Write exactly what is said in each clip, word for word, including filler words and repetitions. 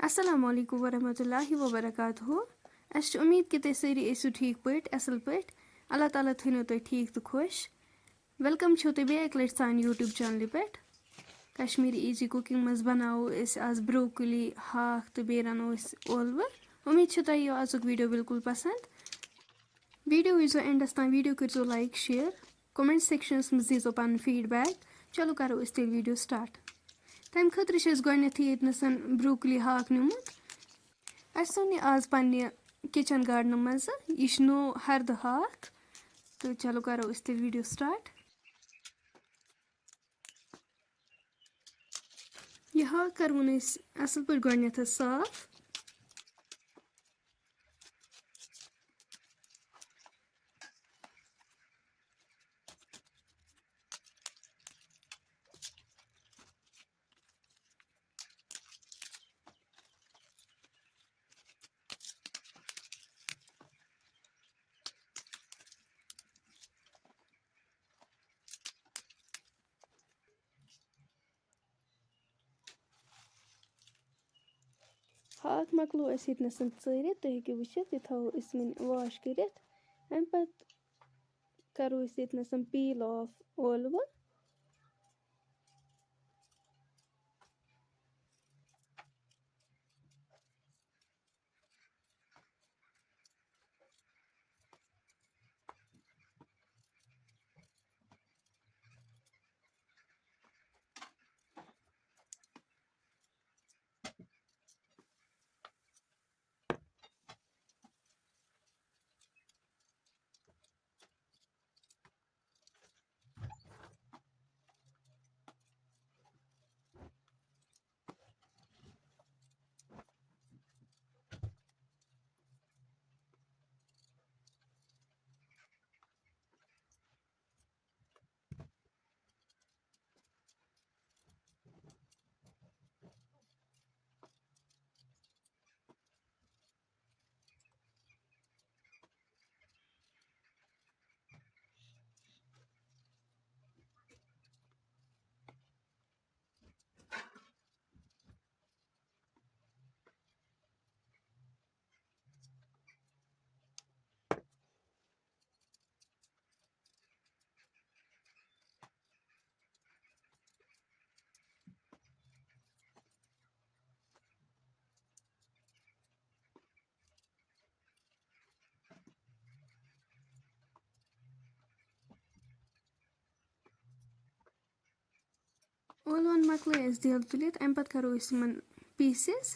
السلام علیکم ورحمۃ اللہ وبرکاتہ۔ اسہِ چھِ اُمید کہِ تُہۍ سٲری ٲسِو ٹھیٖک پٲٹھۍ، اَصٕل پٲٹھۍ۔ اللہ تعالیٰ تھٲینو تُہۍ ٹھیٖک تہٕ خۄش۔ Welcome چھِو تُہۍ بیٚیہِ اَکہِ لَٹہِ سانہِ YouTube چینلہِ پٮ۪ٹھ۔ کشمیٖری ایٖزی کُکِنٛگ منٛز بَناوو أسۍ آز بروکلی، ہاکھ تہٕ بیٚیہِ رَنو أسۍ ٲلوٕ۔ اُمید چھِ تۄہہِ یِیو آزُک video بالکل پسنٛد۔ Video وٕچھزیو اینڈَس تام، video کٔرزیو like، share، comment sectionس منٛز دیٖزیو پَنُن feedback۔ چلو کَرو أسۍ تیٚلہِ video start۔ تَمہِ خٲطرٕ چھِ اَسہِ گۄڈٕنٮ۪تھٕے ییٚتہِ نَسَن بروکلی ہاکھ نیوٗمُت۔ اَسہِ اوٚن یہِ آز پنٛنہِ kitchen gardenہٕ منٛزٕ۔ یہِ چھُ نوٚو ہردٕ ہاکھ۔ تہٕ چلو کَرو أسۍ تیٚلہِ video start۔ یہِ ہاکھ کَرون أسۍ اَصٕل پٲٹھۍ گۄڈٕنٮ۪تھ صاف۔ ہاکھ مۄکلو اَسہِ ییٚتہِ نَسَن ژٲرِتھ، تُہۍ ہیٚکِو وٕچھِتھ، یہِ تھاوو أسۍ وۄنۍ wash کٔرِتھ۔ اَمہِ پَتہٕ کَرو أسۍ ییٚتہِ نَسَن peel off ٲلوٕ۔ ٲلوَن مۄکلٲے اَسہِ دیل تُلِتھ، اَمہِ پَتہٕ کَرو أسۍ یِمَن pieces۔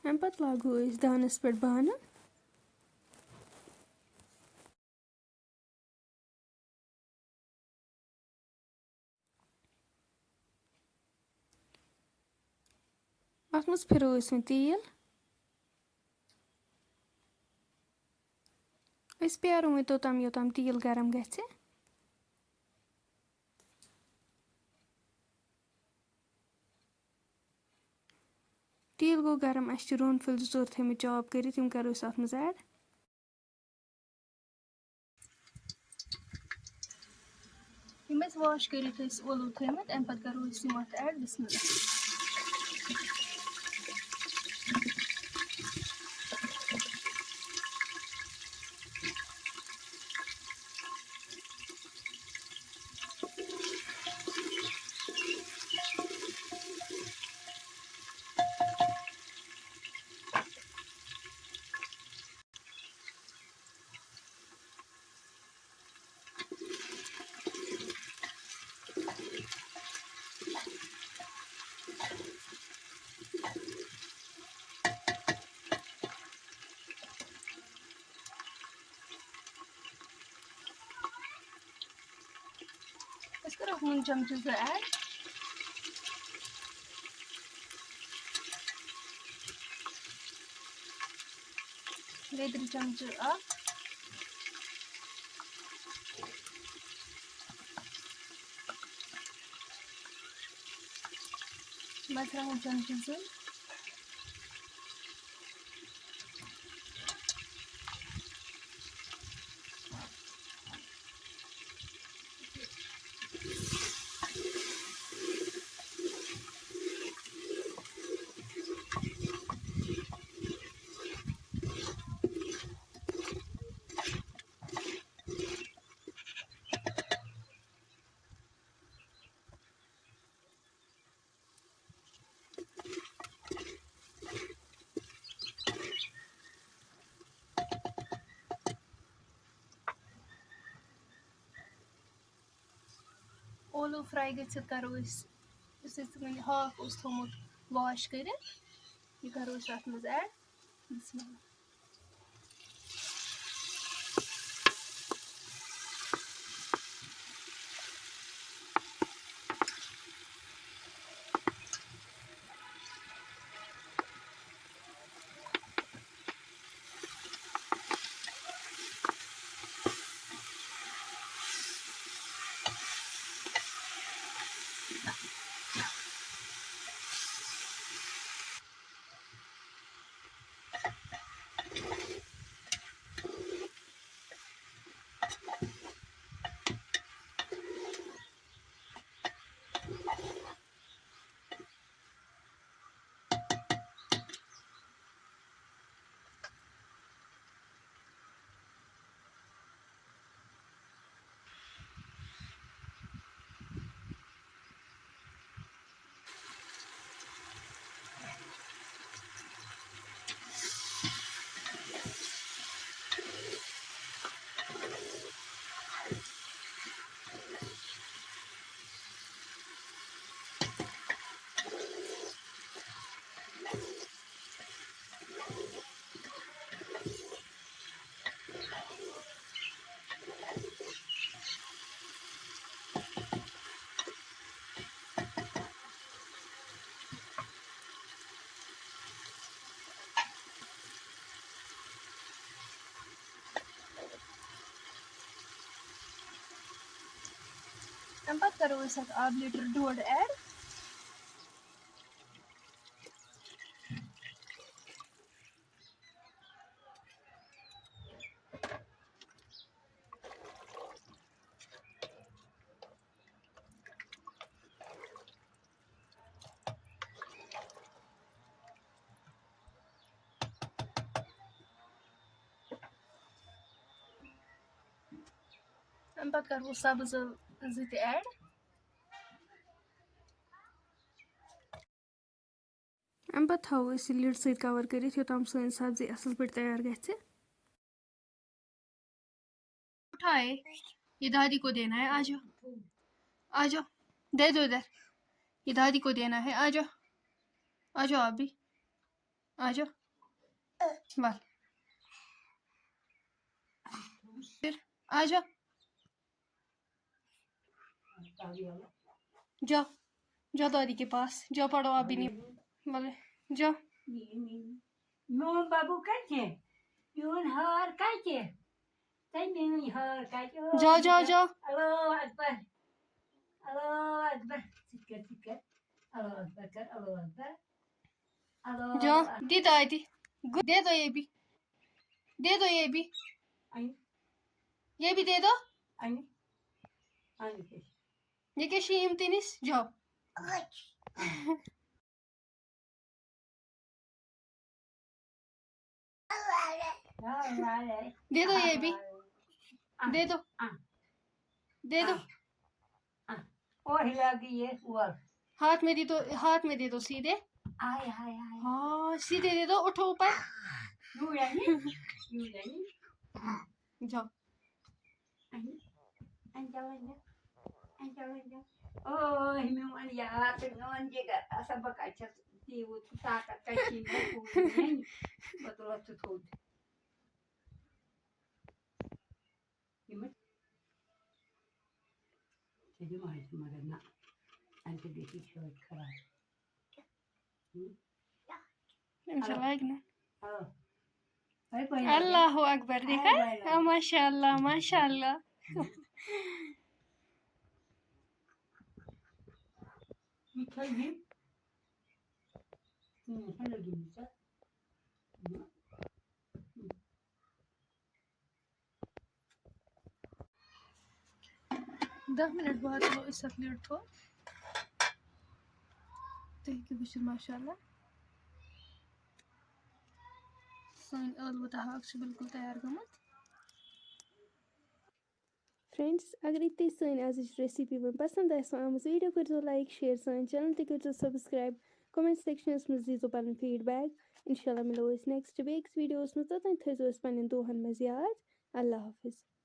اَمہِ پَتہٕ لاگو أسۍ دانَس پٮ۪ٹھ بانہٕ۔ اَتھ منٛز پھِرو أسۍ وۄنۍ تیٖل۔ أسۍ پیارو وۄنۍ توٚتام، یوٚتام تیٖل گرم گژھِ۔ تیٖل گوٚو گرم، اَسہِ چھِ روٚن پھٔلۍ زٕ ژور تھٲیمٕتۍ chop کٔرِتھ، یِم کَرو أسۍ اَتھ منٛز add۔ یِم اَسہِ wash کٔرِتھ ٲسۍ ٲلوٕ تھٲیمٕتۍ، اَمہِ پَتہٕ کَرو أسۍ یِم اَتھ add۔ بِسمہِ اللہ۔ أسۍ کَرو نُن چمچہٕ زٕ ایڈ، لیٚدرِ چمچہٕ اکھ، مرژٕوانٛگن چمچہٕ زٕ۔ اولو فراے گٔژھِتھ کَرو أسۍ، یُس اَسہِ وۄنۍ ہاکھ اوس تھوٚومُت واش کٔرِتھ، یہِ کَرو أسۍ اَتھ منٛز ایڈ۔ بسم اللہ۔ تَمہِ پَتہٕ کَرو أسۍ اَتھ آب لیٖٹر ڈوڈ ایڈ۔ اَمہِ پَتہٕ کَرٕ بہٕ سَبٕز ٲلہٕ زٕ تہِ ایڈ۔ اَمہِ پَتہٕ تھاوو أسۍ یہِ lid سۭتۍ cover کٔرِتھ، یوٚتام سٲنۍ سَبزی اَصٕل پٲٹھۍ تیار گژھِ۔ اٹھائے، یہ دادی کو دینا ہے، آ جاؤ، آ جاؤ، دے دو ادھر، یہ دادی کو دینا ہے، آ جاؤ، آ جاؤ آپ بھی، آ جاؤ، بس، پھر آ جاؤ۔ جاؤ، جاؤ دادی کے پاس، جاؤ پڑھو آپ بھی نہیں۔ بولے، جاؤ۔ میون بابو کتہِ؟ میون ہار کتہِ؟ تۄہہِ میٲنۍ ہار کتہِ؟ او جاؤ، جاؤ، جاؤ۔ اللہ اکبر۔ اللہ اکبر۔ ژٕ تہِ کر، ژٕ تہِ کر۔ اللہ اکبر کر، اللہ اکبر۔ اللہ جاؤ، اکبر۔ دی دادی۔ گو-، دے دو یہ بھی۔ دے دو یہ بھی۔ اَنہِ۔ یہ بھی دے دو۔ اَنہِ۔ اَنہِ کیٛاہ چھِ؟ یہِ کیٛاہ چھِ یِم تٔمِس؟ جاؤ۔ دے دو یہ بھی۔ دے دو۔ دے دو۔ اور ہلا کے یہ اوور۔ ہاتھ میں دے دو، ہاتھ میں دے دو سیدھے۔ آئے، آئے، آئے۔ ہاں، سیدھے دے دو، اٹھو اوپر۔ یوں یعنی، یوں یعنی۔ جاؤ۔ اَنہِ، اَنہِ جاؤ، اَنہِ جاؤ۔ اَنہِ جاؤ، اَنہِ جاؤ۔ اوے، میون یار تہٕ میون جِگر، اَصٕل بہٕ کَتہِ چھَس تیوٗت طاقت، کَتہِ چھِ مےٚ کوٗر میٛانہِ؟ بہٕ تُلَتھ ژٕ تھوٚد۔ یِمَن۔ یِم حظ چھِ مگر نہ، اَمہِ سۭتۍ گژھِ یہِ چھٲتۍ خراب۔ أمِس چھِ لَگہِ نہٕ۔ آ۔ ہے، پَیہِ اللہ اکبر، دیکھا؟ آ، ماشاء اللہ، ماشاء اللہ۔ یہِ چھا یہِ؟ اۭں، ہُہ لَگہِ نہٕ ژےٚ۔ دَہ مِنٹ بعد تُلو أسۍ اَتھ lid تھوٚد۔ تُہۍ ہیٚکِو وٕچھِتھ، ماشاء اللہ، سٲنۍ ٲلوٕ تہٕ ہاکھ چھِ بِلکُل تیار گٔمٕتۍ۔ فرٛٮ۪نٛڈٕس، اگرے تۄہہِ سٲنۍ آزٕچ recipe وۄنۍ پسنٛد آسِوٕ آمٕژ، video کٔرۍزیو like، share، سٲنۍ channel تہِ کٔرۍزیو subscribe، comment sectionس منٛز دیٖزیو پنُن feedback۔ انشاءاللہ مِلو أسۍ next بیٚکِس videoس منٛز، توٚتام تھٲیزیو أسۍ پننٮ۪ن دُعاہن منٛز یاد۔ اللہ حافظ۔